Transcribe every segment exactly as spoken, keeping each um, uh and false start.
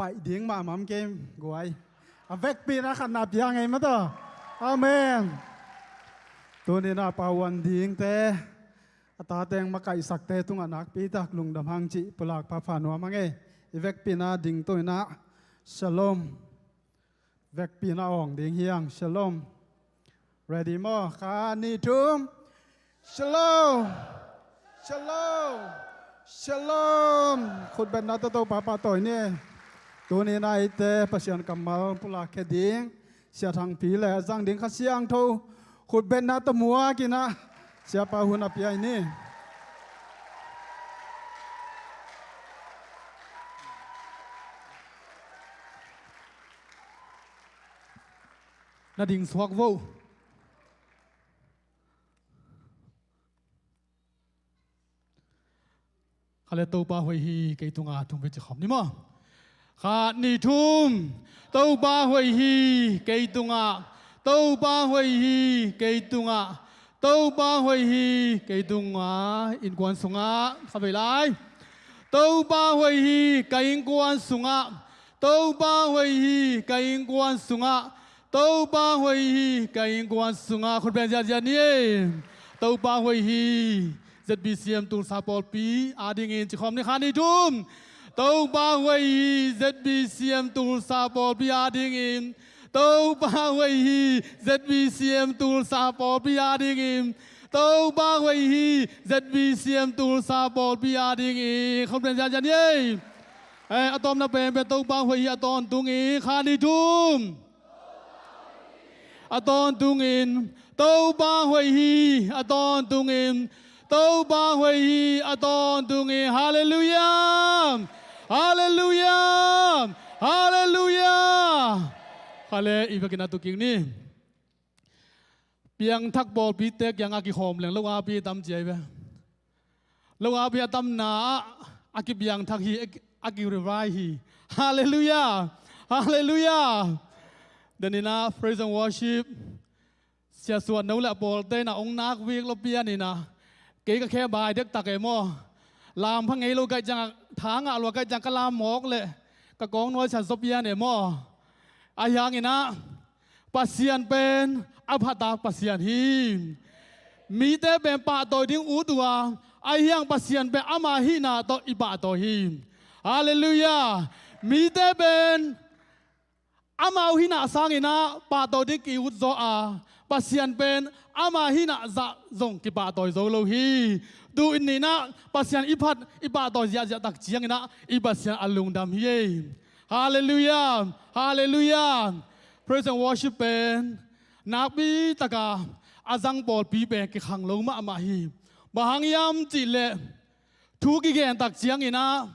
paih ding mahmah kei guai. A vekpi-in a khatna pia ngei mataw. Amen. Tuni-in a Pa Huan dingte a tate makaihsakte tungah nakpi tak lungdam hang cih pulak phapha nuam hang ei. I vekpi-in a dingto-in a Shalom. Vekpi-in a awng ding hi hang. Shalom. Ready maw? Khat, nih, thum. Shalom. Shalom. Shalom. Khutbetna tawh Topa pahtawi ni. Tuni-in a eite Pasian kammal pulakkhia ding Sia Thangpi le a zang ding Kha Siangtho khutbetna tawh muak-in a Siapa hun a pia hi ni. Na ding suak vo. Kha le, Topa hoih hi kei tungah, thum vei ci khawm ni maw. Khat, nih, thum. Topa hoih hi kei tungah. Topa hoih hi kei tungah. Topa hoih hi kei tungah. Innkuan sungah. Kha vei lai. Topa hoih hi ka innkuan sungah. Topa hoih hi ka innkuan sungah. Topa hoih hi ka innkuan sungah. Khut beng ziahziah ni ei. Topa hoih hi Z B C M Tulsa pawlpi adingin ci khawm ni. Khat, nih, thum. Topa hoih hi Z B C M Tulsa pawlpi adingin. Topa hoih hi Z B C M Tulsa pawlpi adingin. Topa hoih hi Z B C M Tulsa pawlpi adingin. Khut beng ziahziah ni ei. Eh, a tawpna pen pen Topa hoih hi a tawntungin. Khat, nih, thum. A tawntungin. Topa hoih hi a tawntungin. Topa hoih hi a tawntungin. Halleluiah. Halleluiah. Halleluiah. Kha le, i vekin a tu kik ni. Piangthak pawlpite kiangah kikhawm leng lo api tam ci ai ve. Lo api a tamna ah a kipiangthak hi, a ki-, a ki-revive hi. Halleluiah. Halleluiah. Tuni-in a praise and worship Sia Suan No le a pawlte in a hong nak vik lo pian in a, kei ka khe bai dektak e maw. Lam pha ngei lo ka hih ciangah, tha ngah lua ka hih ciang ka lam mawk leh ka kawng nuai sia zaw pian e maw. Ahi hangin a, Pasian pen a phat a Pasian hi. Mite pen pahtawi ding ut uh a, ahi hang Pasian pen ama hihna tawh i pahtawi hi. Halleluiah. Mite pen amau hihna sangin a pahtawi ding ki-ut zaw a, Pasian pen ama hihna zah zong kipahtawi zo lo hi. Tu-in in a Pasian i phat, i pahtawi ziahziah tak ciangin a, i Pasian a lungdam hi ei. Halleluiah. Halleluiah. Praise and worship pen nakpi taka a zang pawlpi pen kikhang lo mahmah hi. Bang hang hiam cih leh, thu kigen tak ciangin a,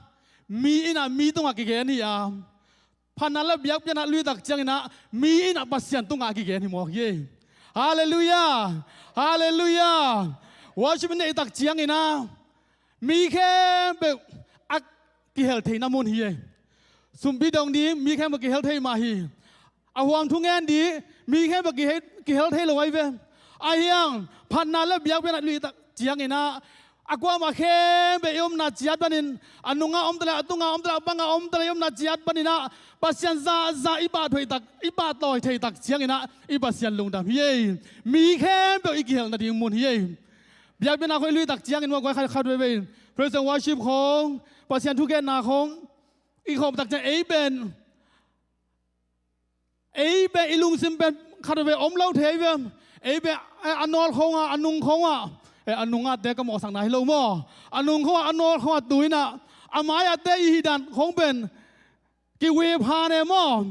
mi in a mi tungah kigen hi a, phatna le biakpiakna luit tak ciangin a, mi in a Pasian tungah kigen hi mawk hi ei. Halleluiah. Halleluiah. Worship neih tak ciangin a, mi khempeuh a kihel theihna mun hi ei. Sumpi dong ding mi khempeuh kihel thei mah hi. A huam thu ngen ding mi khempeuh kihel, kihel thei lo ahi ve. Ahi hang phatna le biakpiakna luit tak ciangin a, a kuamah khempeuh i omna ciat panin, a nungah om ta leh, a tungah om ta leh, a bangah om ta leh i omna ciat panin a, Pasian zahzah i pahtawi thei tak, i pahtawi thei tak ciangin a, i Pasian lungdam hi ei. Mi khempeuh i kihel nading mun hi ei. Biakpiakna khawng i luit tak ciangin maw guai, khat khat veivei in praise and worship khawng, Pasian thugenna khawng i khawm tak ciang ei pen, ei pen i lungsim pen khat veivei om lo thei ve. Ei pen, eh, a nawl khawngah, a nung khawngah, eh, a nungahte ka mawhsakna hi lo maw. A nung khawngah, a nawl khawngah tu in a, a mai-ahte i hih dan khawng pen kiuiphan e maw.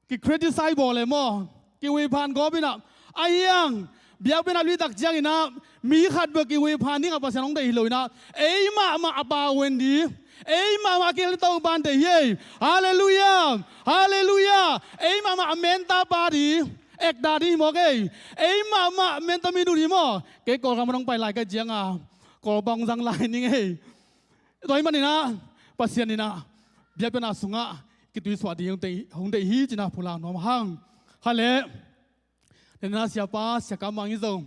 Ki-criticize bawl e maw. Kiuiphan gawp in a, ahi hang biakpiakna luit tak ciangin a, mi khat bek kiuiphan dingah Pasian hong deih hi lo in a, ei mahmah a pau en ding, ei mahmah a kihel ding Topa'n deih hi ei. Halleluiah. Halleluiah. Ei mahmah a menta pa ding, actor ding hi mawk ei. Ei mahmah a menta mi ding hi maw. Kei Kawlgam hong pai lai ka hih ciangah Kawlpau hong zang lai ning ei. Tua ahih manin a, Pasian in a biakpiakna sungah kituisuah ding hong deih, hong deih hi ci-in a pulak nuam hang. Kha le, nena siapa, siaka mang i zong,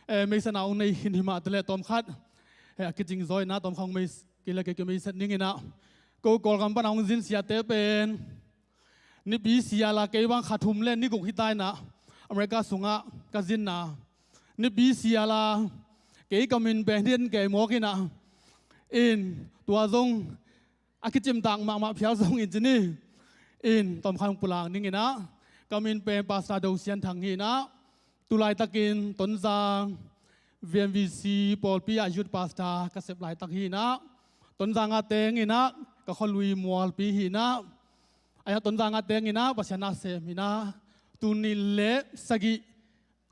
eh, meisakna hong nei khin hi mah ta leh tawmkhat, eh, a kicing zaw in a tawmkhat hong mei, kei le kei kimeisat ning in a, Ko Kawlgam pana hong zin siate pen nipi siala kei bang kha thum le ni guk hi ta inah America sungah ka zinna. Nipi siala kei ka min pen Hian Kei mawk inah, in tua zong a kicimtak mahmah phial zong in ci ni. In tawmkhat hong pulak ning inah, ka min pen Pastor Do Sian Thang hi inah, tu laitakin Tonzang V M V C pawlpi ah youth pastor ka sep laitak hi inah, Tonzang ah teng inah ka khualui Mualpi hi inah, a Tonzang ah teng inah Pasian na sem inah, tul nih le sagih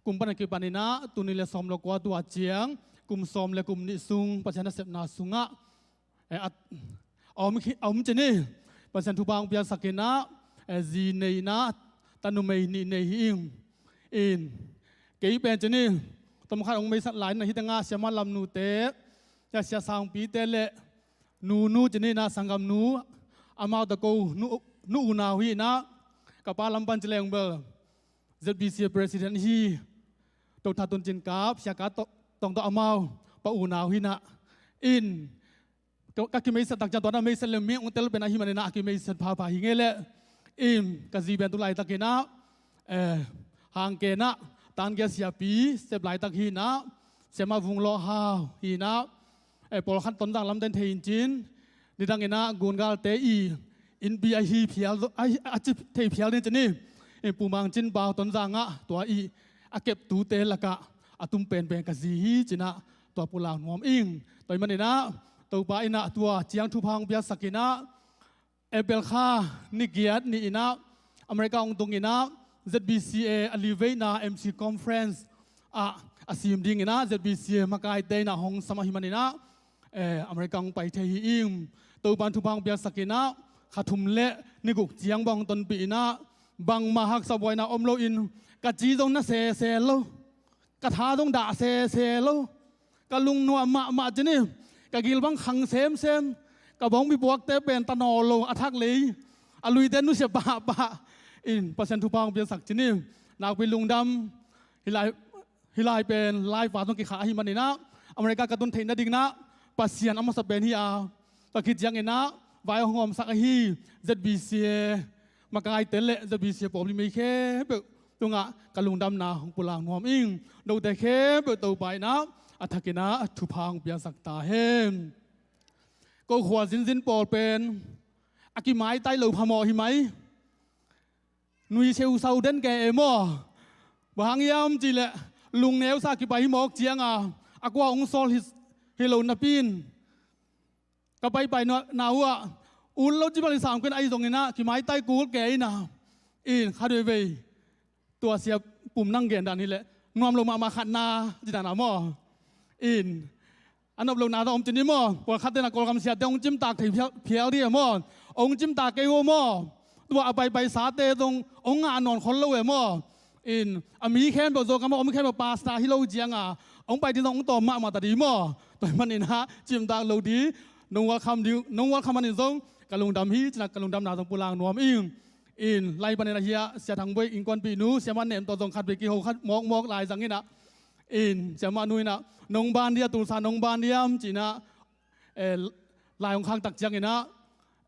kum pan a kipan inah tul nih le sawm le kua tua ciang kum sawm le kum nih sung Pasian nasepna sungah, eh, a, a om khi, a om ci ni. Pasian thupha hong piaksak inah, eh, zi nei inah tanumei nih nei hi ing. In kei pen ci ni, tawmkhat hong meisat lai inah hih tengah siamah Lamnute, sia, sia Sangpite le nunu ci ni inah sanggamnu, amau tawh ko nu, nu unau hi inah, ka pa lam pan ci leng bel Z B C president hi, Doctor Tun Cin Kap, sia ka tawh, tawng tawh amau pa unau hi inah. In ka, ka kimeisat tak ciang tua na meisat le mi hong tel pen ahi man inah a kimeisat phapha hi ngei leh. In ka zi pen tu laitak inah, eh, Hangken ah tangia siapi sep laitak hi inah, siamah Vung Lawh Hau hi inah, eh, pawlkhat Tonzang lamte in thei in cin, nidang inah gungalte i innpi ahi phial, a, a ci thei phial ni ci ni. In Pu Mang Cin Pau Tonzang ah tua i a keptute lakah a tum penpen ka zi hi ci inah tua pulak nuam ing. Tua ahih man inah Topa inah tua ciang thupha hong piaksak inah, April kha ni giat ni inah America hong tung inah Z B C A a liveina M C conference ah a sim ding inah Z B C A makaite inah hong sam ahih man inah, eh, America hong pai thei hi ing. Topa in thupha hong piaksak inah kha thum le ni guk ciang bang hong tonpih inah, bangmah haksa buaina om loin ka ci zong na sese lo, ka tha zong dah sese lo, ka lungnuam mahmah ci ni, ka gil bang khang semsem, ka bawngbi puakte pen tanaw lo, a thak lei, a luite nusia pahpah. In Pasian thupha hong piaksak ci ni. Nakpi lungdam, hih lai, hih lai pen live a zong kikhah ahih man inah America ka tun theih nading inah Pasian a masa pen hi a, tua khit ciang inah vai hong hawmsak ahi Z B C A makaite le Z B C A pawlpi mi khempeuh tungah ka lungdamna hong pulak nuam ing. Note khempeuh Topa inah a thak inah thupha hong piaksak ta hen. Ko khua zinzin pawl pen a kimaitai lo phamawh hi mai. Nui seusau den kei e maw. Bang hang hiam cih leh lungneu sa kipai hi mawk ciang a, a kua hong sawl hi, hi lo napi in ka paipai na, na uh ah, ut lo ci bang i sam kei in ahi zong inah kimaitai kul kei inah. In khat veivei tua sia Pum nang gen dan hi leh nuam lo mahmah khatna ci dan a maw. In a nop lo na zong om ci ni maw. Pawlkhat te na Kawlgam siate hong cimtak thei phial, phial dih e maw. Hong cimtak kei uh maw. Tua a paipai sate zong hong ngah nawn khol lo e maw. In a mi khempeuh Zogam a om khempeuh pastor hi lo ciang a, hong pai ding zong hong tawm mahmah ta dih maw. Tua ahih man inah cimtak lo dih, nong welcome dih, nong welcome man in zong ka lungdam hi ci inah ka lungdamna zong pulak nuam ing. In lai pan inah hih a Sia Thang Boih innkuanpihnu, siamah Nem tawh zong khat vei kiho khat mawkmawk lai zang inah, in siamah nu inah nong ban diam, Tulsa nong ban diam ci inah, eh, lai hong khak tak ciang inah,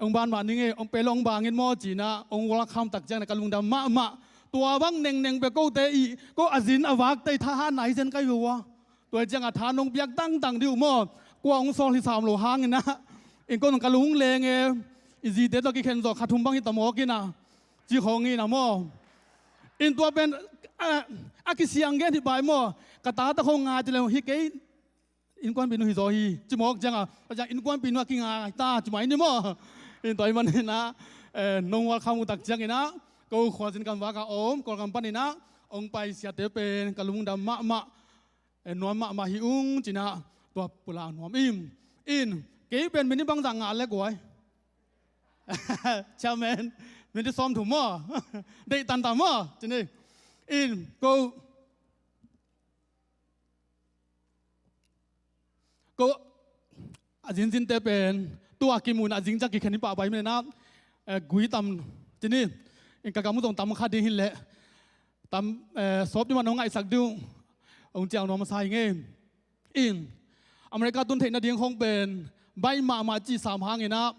hong ban mah ning e, hong pen lo hong bang in maw ci inah hong welcome tak ciang inah ka lungdam mahmah. Tua bang nengneng peuh kote i, ko a zin a vakte i thahatna hi zen kai uh a. Tua hi ciang a tha nong piak tangtang dih uh maw. Kua hong sawl hi sam lo hang inah, in ko nong ka lung leng e, i zite tawh kikhen zawh kha thum bang hi ta mawk inah, ci khawng inah maw. In tua pen a, a kisiang gen hi pai maw. Ka ta ta khawng ngai ci leng hi kei, innkuanpihnu hi zaw hi ci mawk ciang a, a ciang innkuanpihnu a kingai ta ci mai ni maw. In tua ahih man inah, eh, nong welcome uh tak ciang inah, ko khua zin gamvak a om Kawlgam pan inah hong pai siate pen ka lungdam mahmah, eh, nuam mahmah hi ung ci inah tua pulak nuam ing. In kei pen minute bangzah ngah le guai. Chairman, minute sawmthum maw. Deih tantan maw ci ni. In ko ko a zinzinte pen tua kimuhna a zing ciang kikhen hi pahpah ahih man inah, eh, gui tam ci ni. In ka gam uh zong tam kha ding hi leh tam, eh, sawp ding mah nong ngaihsak ding uh hong ciang nuam masa hi ngei. In America tun theih nading khawng pen baih mahmah cih sam hang inah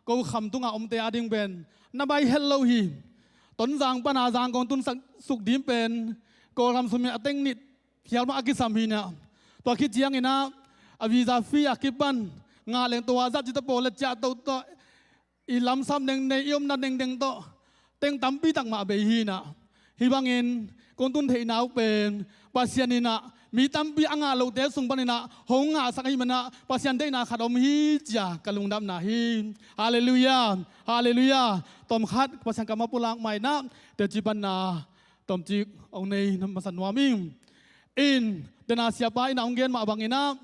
Ko kham tunga omte ading pen na baih het lo hi. Tonzang pana Zangkong tun sak suk ding pen Kawlgam sung mi a teng nih phial mah a kisam hi na. Tua khit ciangin ah a visa fee a kipan ngah leng tua zat ci ta pawl le ciah to tawh i lamsap nengdeng, i omna nengdeng tawh teng tampi tak mah bei hi na. Hih bangin kong tun theihna uh pen Pasian in ah mi tampi a ngah lote sung panin ah hong ngahsak ahih manin ah Pasian deihna khat om hi ci-a ka lungdamna hi. Halleluiah. Halleluiah. Tawm khat Pasian kammal pulak mah in ah teci panna tawmcik hong nei na masa nuam ing. In, dena siapa in ah hong gen mah bangin ah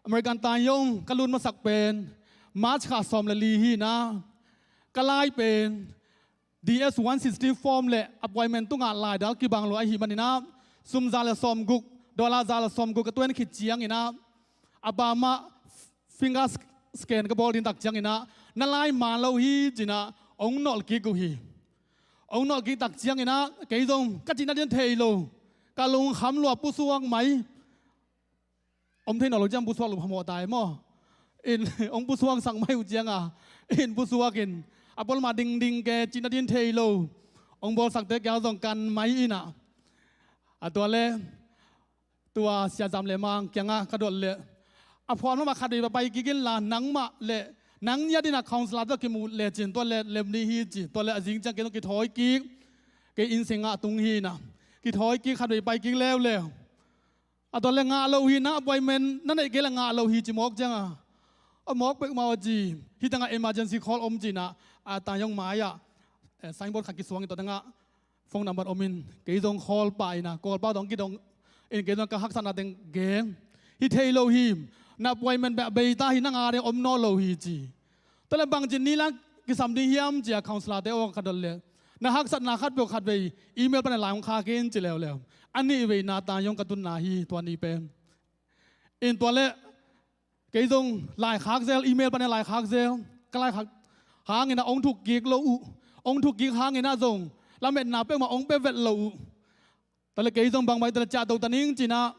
American taiyong ka lut masak pen March kha sawm le li hi na. Ka lai pen D S one sixty form le appointment tungah laidal kibang lo ahih manin ah sum za le sawmguk, dollar za le sawmguk ka tuan khit ciangin ah a pa mah finger scan ka bawl ding tak ciangin ah na lai man lo hi ci-in ah hong nolh kik uh hi. Hong nolh kik tak ciangin ah kei zong ka cihna ding thei lo, ka lungkham lua, pusuak mai. Om thei nawn lo ciang pusuak lo phamawh ta e maw? In hong pusuaksak mai uh cianga in pusuak in a pawl mah dingding ke cihna ding thei lo hong bawlsakte kiang zong kan mai in ah. A tua le tua Sia Zam le Mang kiangah ka dot leh a phuan mah khat vei va pai kik inla nangmah le nang nia dingin ah counsellor tawh kimu lecin tua le lem ni hi ci. Tua le a zing ciang kei zong kithawi kik, kei inn sengah tung hi na. Kithawi kik khat vei pai kik leuleu. A tua le ngah lo hi na, appointment na neih kei le ngah lo hi ci mawk cianga a mawk peuhmah aw ci. Hih tengah emergency call om ci-in ah a taiyong mai-ah signboard khat kisuang in tua tengah phone number om in kei zong call pah in ah call pah dong kidong in kei zong ka haksatna teng gen. Hi thei lo hi, na appointment beh bei ta hi, na nga ding om nawn lo hi ci. Tua le bangci ni la kisam ding hiam ci-a counsellor te aw ka dot leh na haksatna khat peuh khat vei email panin lai hong khak in ci leuleu. A nih veina taiyong ka tunna hi tua ni pen. In tua le kei zong lai khak zel, email panin lai khak zel, ka lai khak hangin ah hong thuk kik lo uh, hong thuk kik hangin ah zong lametna peuhmah hong pia vet lo uh. Tua le kei zong bangmah in tua le ciah to ta ning ci-in ah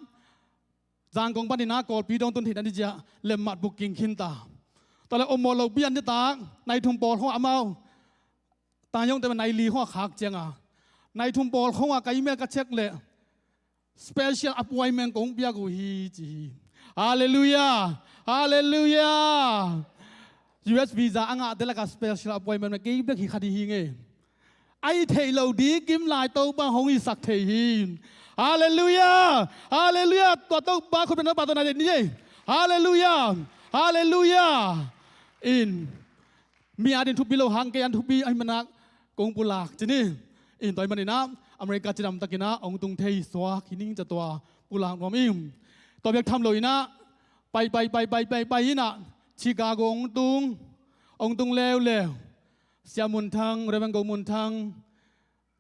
Zangkong panin ah Kawlpi dong tun theihna ding ci-a lemmat booking khin ta. Tua le om maw lopi an nitak nai thum pawl khong amau taiyongte nai li khong a khak cianga nai thum pawl khong a ka email ka check leh special appointment kong piak uh hi ci hi. Halleluiah. Halleluiah. U S visa a ngahte lakah special appointment kei bek hi kha ding hi ngei. A hi theih loh ding kim lai Topa hong hisak thei hi. Halleluiah. Halleluiah. Tua Topa khut beng na pahtawi nai ni ei. Halleluiah. Halleluiah. In mi ading thupi lo hang kei an thupi ahih manin ah kong pulak ci ni. In tua ahih manin ah America cidam takin ah hong tung thei suak hi ning ci-a tua pulak nuam ing. Tua bek tham lo in ah pai pai pai pai pai pai in ah Chicago hong tung, hong tung leuleu. Sia Mun Thang, Reverend Go Mun Thang,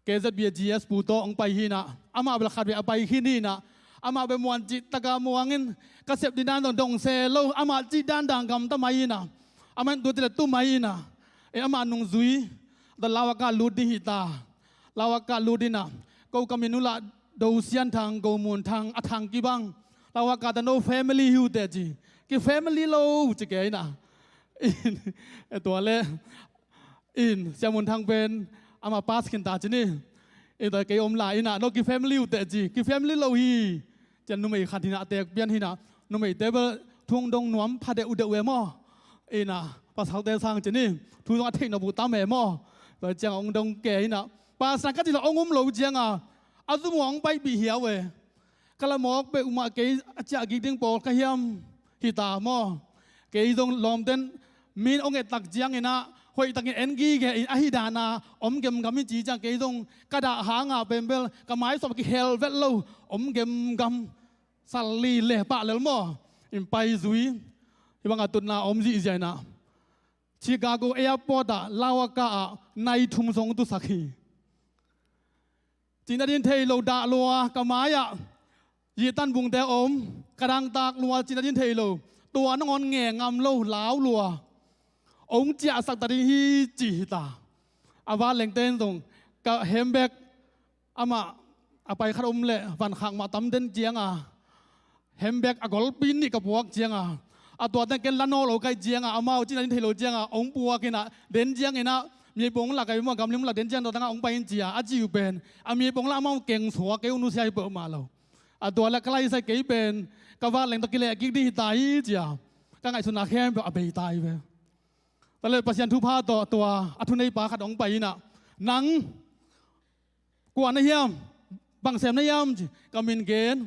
K Z B A G S pu tawh hong pai hi na, amah bel khat vei a pai khin hi na, amah bel muan cih taka muang in, ka sep ding dan dong dong se lo, amah cih dan dan gamta mai hi na, amah in tu ti le tu mai hi na, e amah nungzui, tua Lawaka lut ding hi ta, Lawaka lut ding na, ko ka min uh lah Do Sian Thang, Go Mun Thang, a Thang kibang, Lawaka ta no family hi uh teh ci, ki family lo ci kei na, e tua le, in, Sia Mun Thang pen, amah pass khin ta ci ni. In tua kei om lai in ah, no ki family uh teh ci, ki family lo hi. Cian numei khat hi na, a teek pian hi na, numeite bel thu dong nuam pha deuh deuh e maw. In ah, pasalte sang ci ni, thu dong a theih nop uh tam e maw. Tua ciang hong dong kei in ah, pastor ka cih lo hong um lo ciang a, a zum uh hong paipih hiau e. Ka la mawk peuhmah kei a ciah kik ding pawl ka hiam hi ta maw? Kei zong lawmten min hong et tak ciangin ah hoih takin en gige in ahi dan a om gemgam hi ci ciang kei zong ka dah hang a pen bel ka mai sawm a kihel vet lo om gemgam sal li le pah lel maw? In pai zui hih bang a tutna om zihziah in ah Chicago airport ah Lawaka ah nai thum zong tusak hi. Cihna ding thei lo dah lua ka mai-ah zihtan bungte a om, ka dangtak lua cihna ding thei lo, tua nangawn nge ngam lo lau lua. Ong ciahsak ta ding hi ci hi ta. A vanlengte in zong ka handbag amah a pai khat om leh vankhak mah tam den cianga handbag a golpi nih ka puak cianga A tuate ken la nawn lo ka hih ciangah, amau cina in thei lo ciangah hong puak inah, den cianginah, mi pong lak a i muah gamlim lak den ciang tua tangah hong pai in ci a, a ci uh pen a mi pong lak amau keng suak kei uh nusia hi peuhmah lo. A tua le ka laisai kei pen ka vak leng tawh kileh kik ding hi ta hi ci a, ka ngaihsutna khempeuh a bei ta hi ve. Tua le Pasian thupha tawh tua a thuneipa khat hong pai inah, nang kua na hiam, bang sem na hiam ci, ka min gen,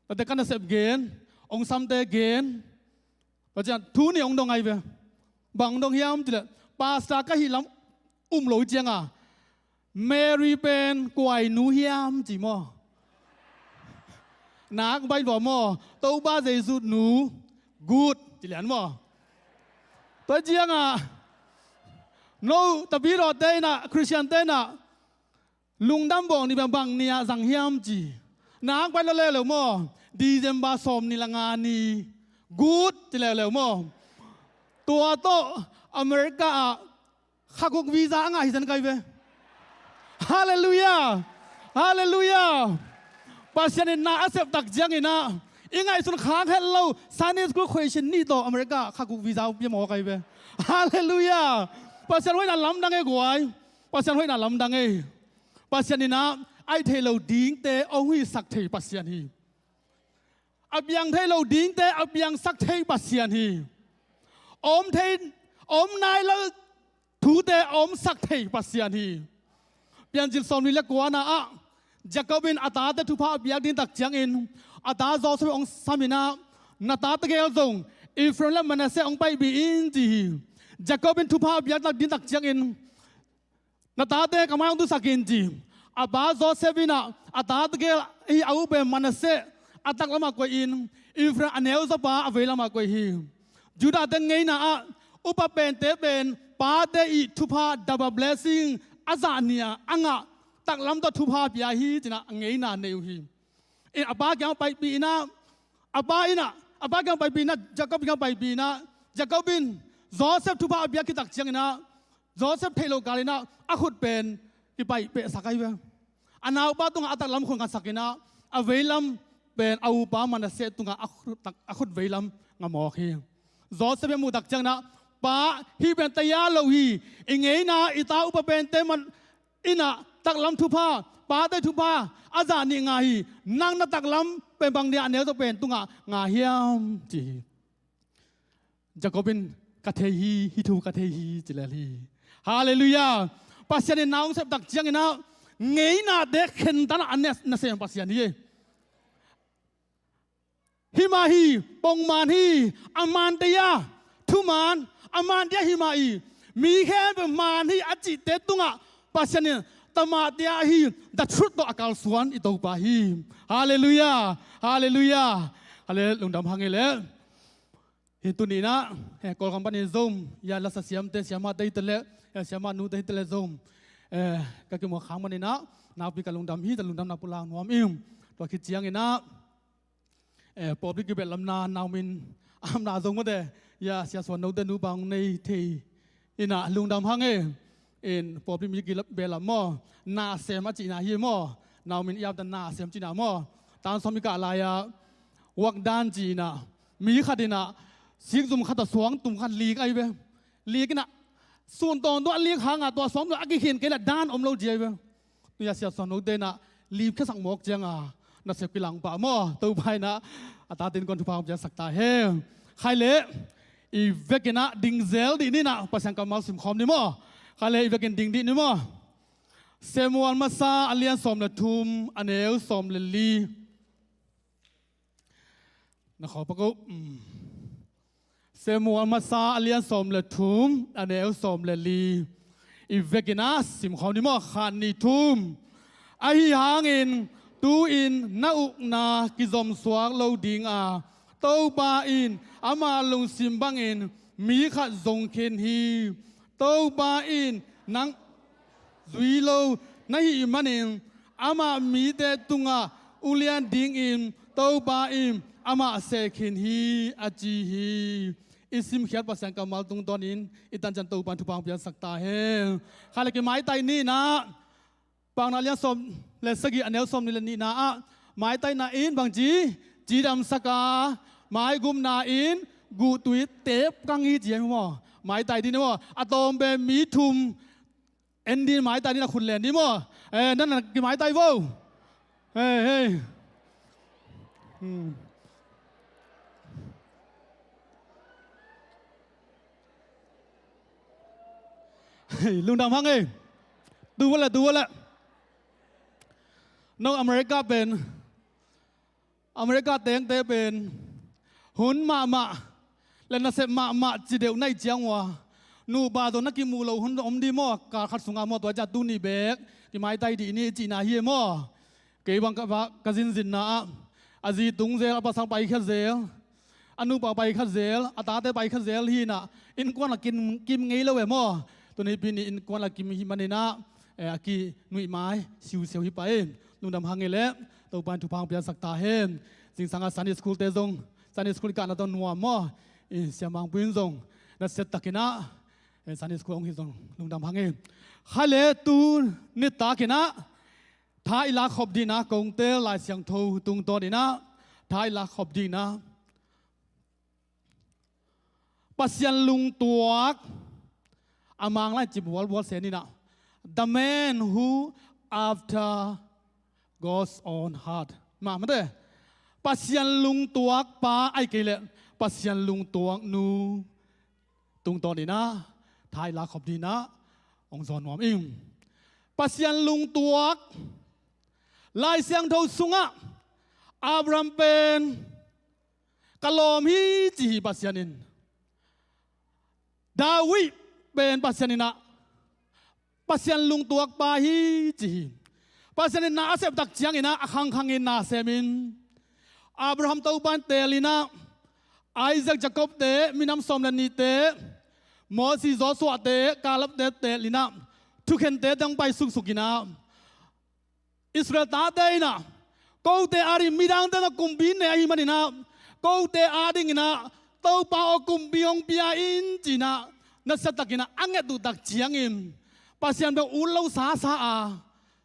tate ka nasep gen, hong samte gen. Tua ciang thu nih hong dong ahi ve. Bang hong dong hiam ci le, pastor ka hih lam um lo cianga, Mary pen kua i nu hiam ci maw? Nak bai vua maw, Topa Jesu nu, good ci lian maw? Tua cianga no tapi rawte inah, Christian te inah, lungdam bawng ni bang bang ni-ah zang hiam ci. Nak bai lo leuleu maw, December sawm ni la nga ni, good ci leuleu maw? Tua tawh America ah khakuk visa a ngah hi zen kai ve. Halleluiah. Halleluiah. Pasian in na a sep tak cianginah i ngaihsun khak het lo Sunday school question nih tawh America khakuk visa pia maw kai ve. Halleluiah. Pasian hoihna lamdang e guai. Pasian hoihna lamdang e. Pasian inah a hih thei lo dingte a huisak thei Pasian hi. A piang thei lo dingte a piangsak thei Pasian hi. Om thei, om nai lo thute a omsak thei Pasian hi. Piancil sawmli le kuana ah Jacob in a tate thupha a piak ding tak ciangin a ta Joseph hong sam inah, na tate gel zong Ephraim le Manasseh hong paipih in ci hi. Jacob in thupha a piak ding tak ciangin, na tate ka mai hong tusak in ci. A pa Joseph inah a tate gel hi a u pen Manasseh a taklamah koih in, Ephraim a neu zawpa a veilamah koih hi. Judah te ngeina ah upa pente pen pate i thupha, double blessing, a zah nih a ngah taklam tawh thupha pia hi cinah a ngeina nei uh hi. In a pa kiang paipih inah, a pa inah, a pa kiang paipih inah, Jacob kiang paipih inah, Jacob in Joseph thupha a piak khit tak cianginah Joseph theih loh kal inah a khut pen kipaih pehsak ahi ve. A naupa tungah a taklam khut ngasak inah a veilam pen a upa Manasseh tungah a khut, a khut veilam ngamawk hi. Joseph i muh tak cianginah, pa, hih pen taya lo hi. I ngeina i ta upa pente man inah taklam thupha, pate thupha a zah nih ngah hi. Nang na taklam pen bang dia a neu tawh pen tungah ngah hiam ci hi. Jacob in ka thei hi, hih thu ka thei hi ci lel hi. Halleluiah. Pasian in na hong sep tak cianginah ngeinate khentanah a na, nasem Pasian hi. Himah hi, pongman hi, a man taya, thuman, a man taya himah hi. Mi khempeuh man hi a cihte tungah Pasian in tamah taya hi, the truth tawh a kalsuan i Topa hi. Halleluiah. Halleluiah. Hallel, lungdam hang e le. Hi tuninah, eh, Kawlgam panin Zom, ya lasa siamte, siamate hi ta le, eh, siama nute hi ta le Zom. Eh, ka kimuak khang maninah, nakpi ka lungdam hi, ta lungdamna pulak nuam ing. Tua khit cianginah, eh, public kibetlamna naumin amna zong mawte, ya sia suan note nupa hong nei thei inah lungdam hang e. In public mi kibetlam maw, nasem a cihna hi maw, naumin i apta nasem cihna maw. Tan sawm i kah lai-ah wakdan ci inah mi khat inah sikzum khat a suang tum khat lik ahi ve. Lik inah sun tawntung a lik hangah tua suang tum a kikhin kei lah dan om lo ci ahi ve. Tuya sia suan note inah lipkhiasak mawk cianga nasep kilang pah maw, Topa inah a tatin kon thupha hong piaksak ta hen. Khai leh i vekinah ding zel dih ninah Pasian kammal simkhawm ni maw. Khai leh i vekin ding dih ni maw. Samuel masa a lian sawm le thum, a neu sawm le li. Na khawpa ko. Samuel masa a lian sawm le thum, a neu sawm le li. I vekinah simkhawm ni maw, khat, nih, thum. Ahi hangin tu-in na ukna kizomsuak lo dinga Topa in ama lungsim bangin mi khat zong khin hi. Topa in nang zui lo na hih manin amah mite tungah ulian dingin Topa in amah seh khin hi, a ci hi. I simkhiat Pasian kammal tungtawnin i tancian Topa in thupha hong piaksak ta hen. Khai leh kimaitai ninah, Paunak lian sawm le sagih, a neu sawm nih le nihna ah maitaina in bangci cidamsak a, maigupna in Guhtui tep kang hi ci hi maw? Maitai ding hi maw? A tawm pen mi thum en ding, maitai ding, a khut len ding maw? Eh, nan a kimaitai vo. Hei, hei. Hmm. Lungdam hang ei. Tu vo le, tu vo le. No, America pen, America tengte pen hun mahmah le nasep mahmah ci deuh na hih ciang uh a, nupa tawh na kimuh loh hun om ding maw? Kal khat sungah maw, tua ciang tuni bek kimaitai dih ni cihna hi maw? Kei bang ka, ka zinzinna ah a zi tung zel, a pasal pai kha zel, a nupa pai kha zel, a tate pai kha zel hi in ah, innkuan a kim, kim ngei lo e maw? Tuni pi ni innkuan a kim hi manin ah, eh, a kinuih mai siusiau hi pah ei. Lungdam hang ei leh, Topa in thupha hong piaksak ta hen. Zingsang a Sunday school te zong, Sunday school i kahna tawh nuam maw? I siamangpui in zong nasiatakin ah, eh, Sunday school hong hi zong lungdam hang ei. Kha le tu nitak in ah, tha i lak khop ding in ah, kong tel Lai Siangtho tungtawn in ah, tha i lak khop ding in ah, Pasian lungtuak, a Mang lai cip bualbual sen in ah, the man who after God's own heart. Mah mate, Pasian lungtuak pa ahih kei leh Pasian lungtuak nu tungtawn in ah, tha i lak khop ding in ah, hong zawn nuam ing. Pasian lungtuak, Lai Siangtho sungah Abraham pen ka lawm hi ci hi Pasian in. David pen Pasian in ah Pasian lungtuak pa hi ci hi. Pasian in na a sep tak ciangin ah a khangkhangin na semin, Abraham Topa in teel in ah, Isaac, Jacob te, minam sawm le nihte, Moses, Joshua te, Caleb te teel in ah, thukhente teng pai suksuk in ah, Israel tate in ah, kote ading, midangte na kumpi nei ahih manin ah, kote adingin ah Topa aw, kumpi hong pia in ci in ah, nasiatakin ah a nget uh tak ciangin, Pasian bek ut lo sasa a,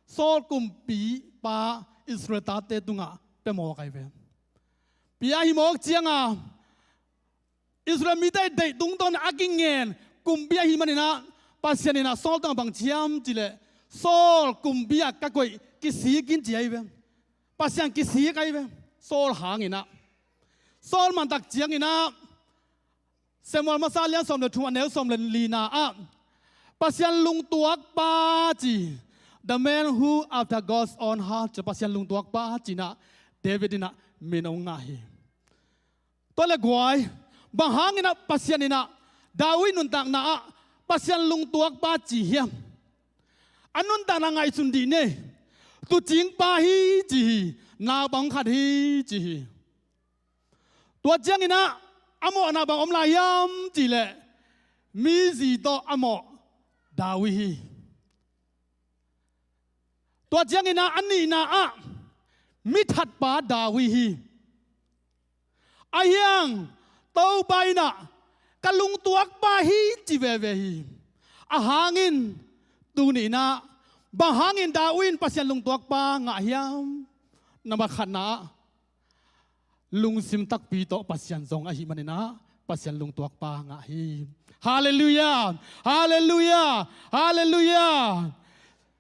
Saul kumpipa Israel tate tungah pia mawk ahi ve. Pia hi mawk ciang a, Israel mite deih tungtawn a kingen kumpi ahih manin ah, Pasian in ah Saul tungah bang ci hiam cih leh, Saul kumpi ah ka koih, kisik in ci ahi ve. Pasian kisik ahi ve. Saul hangin ah, Saul man tak ciangin ah, Samuel masa lian sawm le thum, a neu sawm le lina ah, Pasian lungtuak pa ci, the man who after God's own heart ci, Pasian lungtuak pa ci in ah David in ah min hong ngah hi. Tua leh guai, bang hangin ah Pasian in ah David nuntakna ah Pasian lungtuak pa ci hiam? A nuntakna ngaihsun dih ni. Tuucing pa hi ci hi. Naupang khat hi ci hi. Tua ciangin ah a mawhna bang om lai hiam cih leh, mi zi tawh a mawh David hi. Tua ciangin ah a nihna ah mi thatpa David hi. Ahi hang Topa in ah ka lungtuak pa hi ci veve hi. A hangin tuni in ah bang hangin David in Pasian lungtuak pa ngah hiam? Nambat khatna ah, lungsim takpi tawh Pasian zong ahih manin ah Pasian lungtuak pa ngah hi. Halleluiah! Halleluiah! Halleluiah!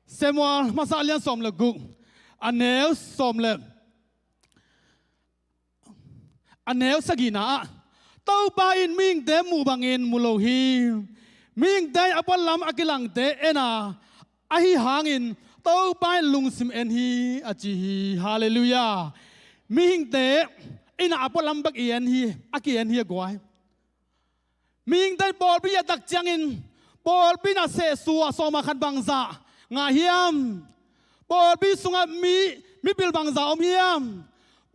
Samuel masa lian sawm le guk, a neu sawm le, a neu sagihna ah, Topa in mihingte muh bangin mu lo hi. Mihingte in a pualam a kilangte en a, ahi hangin Topa in lungsim en hi, a ci hi. Halleluiah. Mihingte in a pualam bek i en hi, a ki-en hi a guai. Mihingte in pawlpi i et tak ciangin, pawlpi in a sehsuah sawma khat bangzah ngah hiam? Pawlpi sungah mi, mipil bangzah om hiam?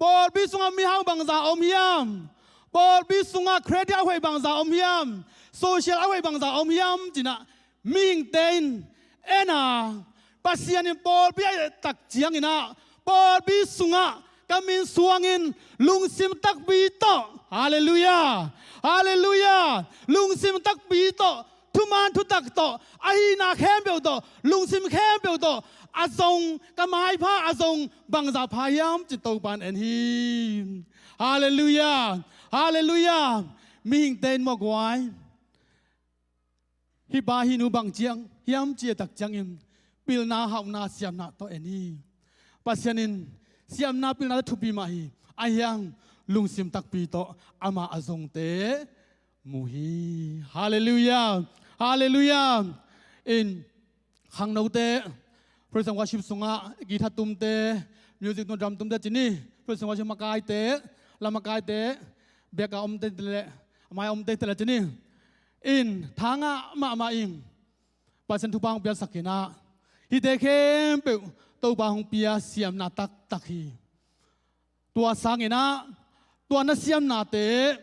Pawlpi sungah mihau bangzah om hiam? Pawlpi sungah credit a hoih bangzah om hiam? Social a hoih bangzah om hiam? Ci-in ah mihingte in en a, Pasian in pawlpi a et tak ciangin ah, pawlpi sungah ka min suangin lungsim takpi tawh, halleluiah, halleluiah, lungsim takpi tawh, thuman thutak tawh, a hihna khempeuh tawh, lungsim khempeuh tawh a zong, ka maipha a zong bangzah pha hiam ci-in Topa in en hi. Halleluiah, halleluiah. Mihingte in maw guai, hih pa hih nu bang ciang hiam cih tak ciangin pilna, hauhna, siamna tawh en hi. Pasian in siamna, pilna tawh thupi mah hi. Ahi hang lungsim takpi tawh amah a zongte mu hi. Halleluiah. Halleluiah. In khangnote, praise and worship sungah guitar tumte, music tum, drum tumte ci ni, praise and worship makaite, la makaite, back a omte le, a mai a omte le ci ni. In tha ngah mahmah ing. Pasian thupha hong piaksak in ah, hihte khempeuh Topa hong pia siamna taktak hi. Tua sangin ah, tua na siamnate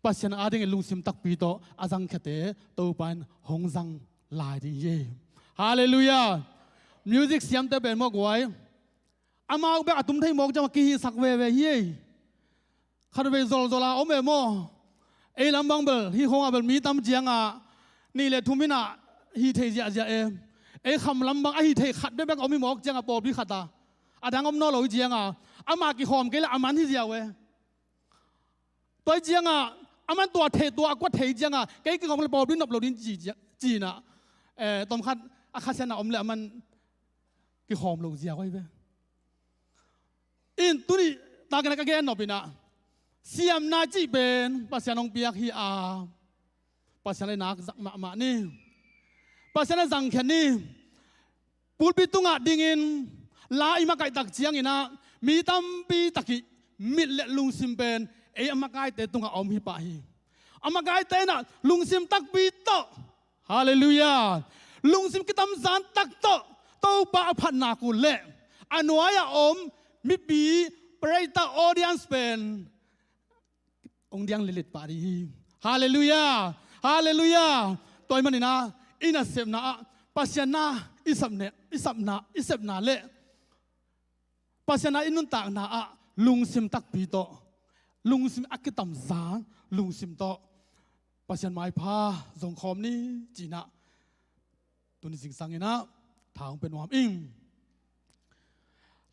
Pasian adingin lungsim takpi tawh a zangkhiate Topa in hong zang lai ding hi. Halleluiah. Music siamte pen maw guai, amau bek a tum thei mawk ciang a kihihsak veve hi. Khatvei zolzol a om e maw. Ei lam bang bel hih khawng ah bel mi tam ciang a nih le thum in ah hih thei ziahziah e. Ei kham lam bang a hih thei khat bekbek om hi mawk ciang a, pawlpi khat a, a dang om nawn lo hi ciang a, amah kikhawm kei le a man hi ziau e. Tua hi ciang a, a man tua thei, tua a kuat thei hi ciang a, kei kikhawm le pawlpi nop lo ding ci, ci, ci in ah, eh, tawmkhat a khasiatna om le a man kikhawm lo ziau ahi ve. In tuni takin ah ka gen nop in ah, siamna cih pen Pasian hong piak hi a, Pasian le nak zak mahmah ni. Pasian le zangkhiat ni. Pulpit tungah dingin la i makaih tak ciangin ah, mi tampi tak i mit le lungsim pen ei a makaite tungah a om hi pah hi. A makaite in ah lungsim takpi tawh, halleluiah, lungsim kitamzan tak tawh Topa a phatna kul leh a nuai-ah om mipi, praise audience pen hong diang litlit pah ding hi. Halleluiah. Halleluiah. Tua ahih manin ah, i nasepna ah Pasian na i sap ne, i sapna, i sepna le Pasian na i nuntakna ah lungsim takpi tawh, lungsim a kitamzan lungsim tawh Pasian maipha zongkhawm ni ci in ah, tuni zingsang in ah tha hong pia nuam ing.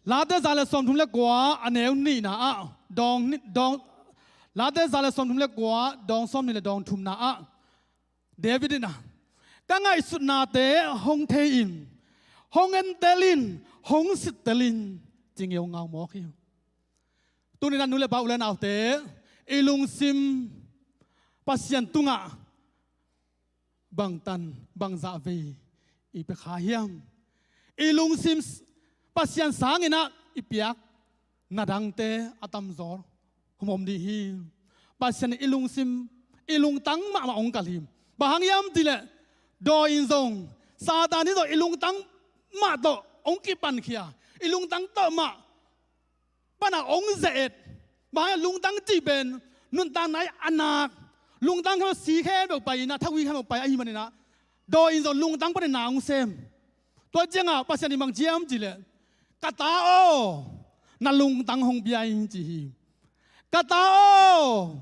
Late za le sawmthum le kua, a neu nihna ah, dawng ni, dawng, Late za le sawmthum le kua, dawng sawmnih le dawng thumna ah, David in ah, ka ngaihsutnate hong thei in, hong entel in, hong sittel in, ci ngeungau mawk hi. Tuni in ah nu le pa, u le naute, i lungsim Pasian tungah bangtan, bangzah vei i pia kha hiam? I lungsim s-, Pasian sangin ah i piak na dangte a tamzaw om om ding hi. Pasian in i lungsim, i lungtang mahmah hong kalh hi. Bang hang hiam cih leh, dawi in zong, Satan in zong i lungtang mah tawh hong kipankhia, i lungtang tawh mah pan a hong ze-et. Bang hang hiam, lungtang cih pen nuntakna ah a nak, lungtang khempeuh si khempeuh pai in ah, thagui khempeuh pai ahih manin ah, dawi in zong lungtang pan in na hong sem. Tua ciang ah Pasian in bang ci hiam cih leh, ka ta aw, na lungtang hong pia ing ci hi. Ka ta aw,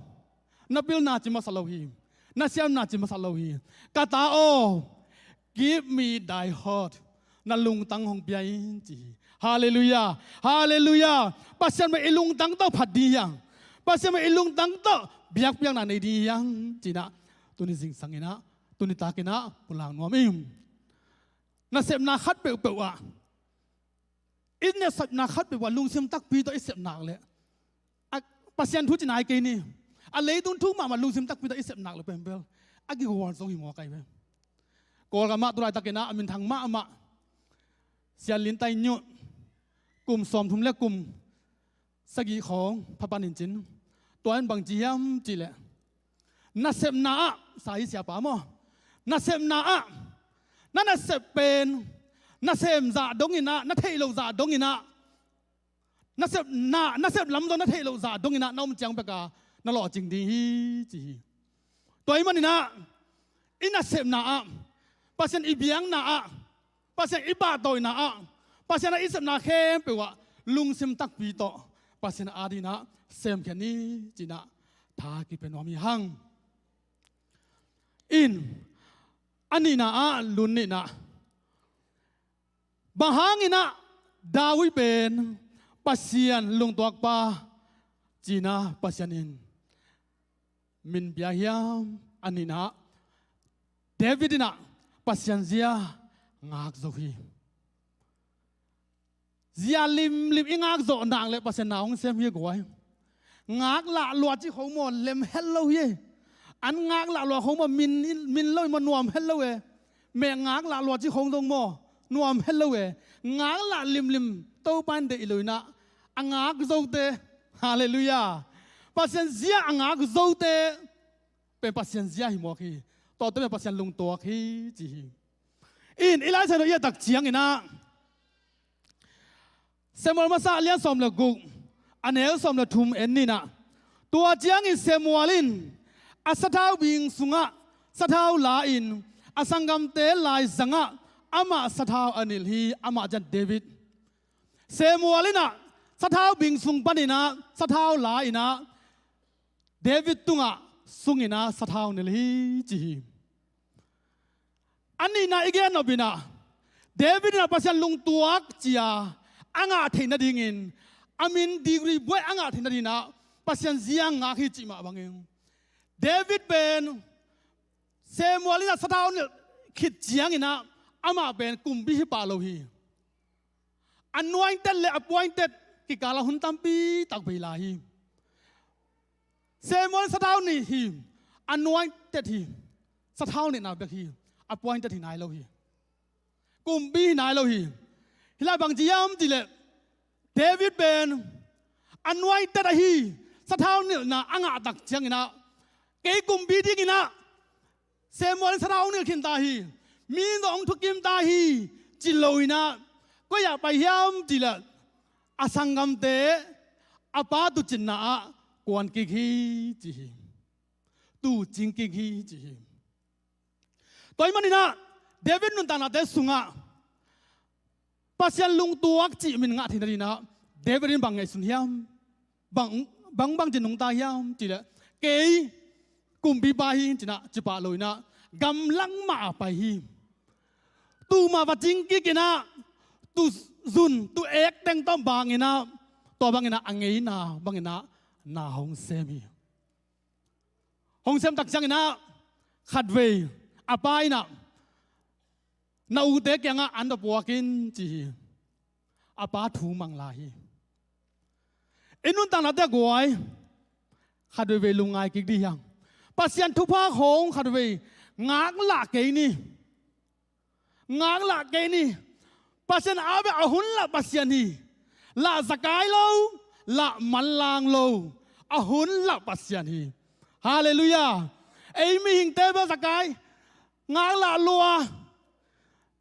na pilna ci masa lo hi, na siamna ci masa lo hi. Ka ta aw, give me thy heart. Na lungtang hong pia in ci hi. Halleluiah. Halleluiah. Pasian mah i lungtang tawh phat ding hi hang. Pasian mah i lungtang tawh biakpiakna nei ding hi hang ci in ah, tuni zingsang in ah, tuni tak in ah pulak nuam ing. Nasepna khat peuhpeuh ah, i nasepna khat peuhpeuh ah lungsim takpi tawh i sep nak leh, a, Pasian thu ci nai kei ni, a leitung thu mahmah lungsim takpi tawh i sep nak leh pen bel a kigual zong hi mawk ahi ve. Kawlgam ah tu laitak in ah a minthang mahmah Sia Lin Tai Nyu, kum sawmthum le kum sagih khawng pha pan in cin, tua in bang ci hiam cih leh, nasepna ah, sa hi siapa maw, nasepna ah na nasep pen nasem zah dong in ah, na theih loh zah dong in ah, nasepna, nasep lam zong na theih loh zah dong in ah na om ciang bek a na lawhcing ding hi ci hi. Tua ahih manin ah, i nasepna ah, Pasian i biakna ah, Pasian i pahtawina ah, Pasian ah i sepna khempeuh ah lungsim takpi tawh Pasian adingin ah semkhia ni ci in ah tha kipia nuam hi hang. In, a nihna ah, lun nihna, bang hangin ah David pen Pasian lungtuakpa ci in ah Pasian in min bia hiam? A nihna, David in ah Pasian zia ngak zo hi. Zia limlim i ngak zawh nak leh Pasian na hong sem hi guai. Ngak lah lua ci kho maw, lem het lo hi. An ngak lah lua kho maw, min, min lo hi maw, nuam het lo e. Meh ngak lah lua ci kho zong maw, nuam het lo e. Ngak lah limlim Topa in deih lo in ah, a ngak zote, halleluiah, Pasian zia a ngak zote pen Pasian zia hi mawk hi. Tuate pen Pasian lungtuak hi ci hi. In i Lai Siangtho i et tak ciangin ah, Samuel masa a lian sawm le guk, a neu sawm le thum en ni in ah, tua ciangin Samuel in a sathau bing sungah sathau la-in a sanggamte laizangah amah sathau a nilh hi, amah ciang David. Samuel in ah sathau bing sung panin ah sathau la-in ah David tungah sungin ah sathau nilh hi ci hi. A nihna i gen nop in ah, David in ah Pasian lungtuak ci-a a ngah theih nadingin, a min degree buai a ngah theih nadingin ah Pasian zia ngak hi cih mah bangin, David pen Samuel in ah sathau nilh khit ciangin ah amah pen kumpi hi pah lo hi. Anointed le appointed kikal ah hun tampi tak bei lai hi. Samuel sathau nih hi, anointed hi, sathau nihna bek hi, appointed hi nai lo hi. Kumpi hi nai lo hi. Hih lai bang ci hiam cih leh, David pen anointed ahi, sathau nilhna a ngah tak ciangin ah, kei kumpi dingin ah Samuel in sathau hong nilh khin ta hi, mi zong hong thukim ta hi, ci lo in ah, koi ah pai hiam cih leh, a sanggamte a pa tuucinna ah kuan kik hi ci hi. Tuucing kik hi ci hi. Tua ahih manin ah David nuntaknate sungah Pasian lungtuak cih min ngah theih nadingin ah David in bang ngaihsun hiam? Bang, bang, bang ci nungta hiam cih leh, kei kumpipa hi ci-in ah ci pah lo in ah, gamlak mah a pai hi. Tuu mah va cing kik in ah, tuu zun, tuu ek teng tawh bang in ah, tua bangin ah a ngeina bangin ah na hong sem hi. Hong sem tak ciangin ah khatvei a pa in ah, na ute kiangah an va puak in ci hi. A pa thu mang lai hi. I nuntaknate guai, khatveivei lungngai kik dih hiang. Pasian thupha khawng khatvei ngak lah kei ni. Ngak lah kei ni. Pasian a bek a hun lah Pasian hi. Lah zakai lo, lah manlang lo, a hun lah Pasian hi. Halleluiah. Ei mihingte bek zakai, ngak lah lua.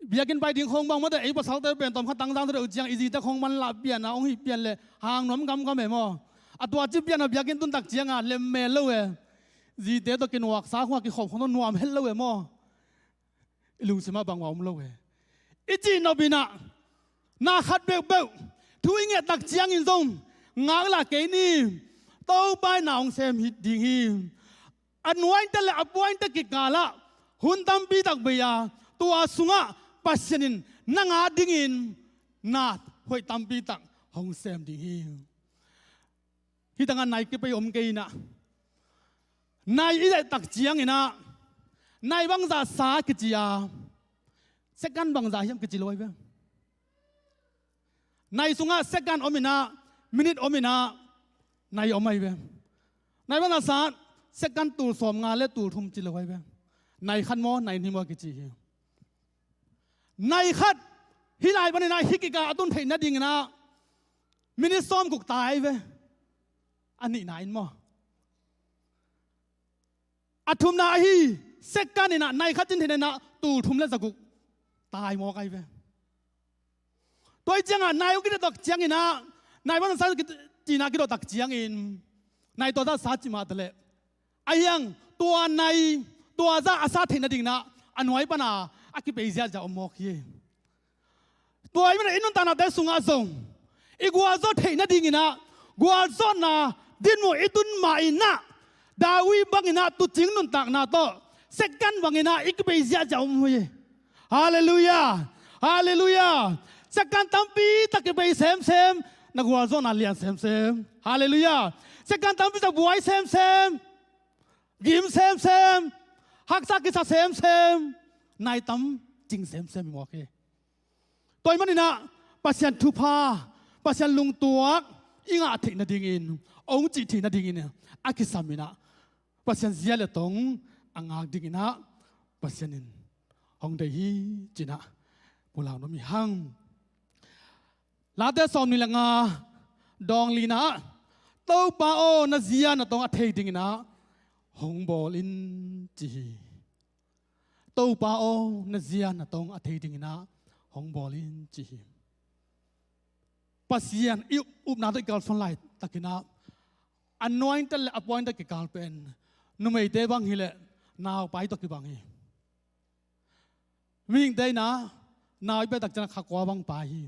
Biakinn pai ding khawng bang mawte, ei pasalte pen tawm khat tangzang tate uh ciang i zite khawng man lah pian a hong hih pian leh hang nuam gamgam e maw. A tua ci pian a biakinn tun tak ciangah lem mel lo e. Zite tawh kinuaksa khawng a kikhawm khawng tawh nuam het lo e maw. I lungsim ah bangmah om lo e. I cih nop in ah, na khat bekbek thu i nget tak ciangin zong ngak lah kei ni. Topa in na hong sem hi ding hi. Anointed le appointed kikal ah hun tampi tak bei a, tua sungah Pasian in nang a dingin na hoih tampi tak hong sem ding hi. Hih tangah nai kipei om kei in ah, nai i zaih tak ciangin ah, nai bangzah sa kici a, second bangzah hiam kici lo ahi ve. Nai sungah second om in ah, minute om in ah, nai om ahi ve. Nai bangzah sa, second tul sawmnga le tul thum ci lo ahi ve. Nai khat maw, nai nih maw kici hi. Nai khat, hih lai panin ah hih kikal a tun theih nadingin ah minute sawmguk tai ve. A nihna in maw, a thumna ahi second in ah nai khat cin theih nadingin ah tul thum le zaguk tai mawk ahi ve. Tua ahih ciangah nai hong kidawk tak ciangin ah, nai bangzah sa cih na kidawk tak ciangin, nai tua zah sa cih mah taleh, a hiang tua nai, tua zah a sa theih nadingin ah a nuai pan a, a kipei ziahziah om mawk hi. Tua ahih manin i nuntaknate sungah zong i gualzawh theih nadingin ah, gualzawhna dinmun i tun mah in ah, David bangin ah tuucing nuntakna tawh second bangin ah i kipei ziahziah om hi. Halleluiah. Halleluiah. Second tampi tak kipei semsem, na gualzawhna lian semsem. Halleluiah. Second tampi tak buai semsem. Gim semsem, haksa kisa semsem, naitam cing semsem i mawk hi. Tua ahih maninah Pasian thupha, Pasian lungtuak i ngah theih nadingin, hong cih theih nadingin a kisam inah Pasian zia le tong a ngak dinginah Pasian in hong deih hi cinah pulau nuam hi hang. Late sawmnih le nga dawng lina ah, Topa aw, na zia na tong a thei dinginah hong bawl in ci hi. Topa aw, na zia na tong a thei dinginah hong bawl in ci hi. Pasian i upna tawh i kalsuan laitakinah anointed le appointed kikal pen numeite bang hileh naupai tawh kibang hi. Mihingte inah nau i piaktak ciangah kha kua bang pai hi.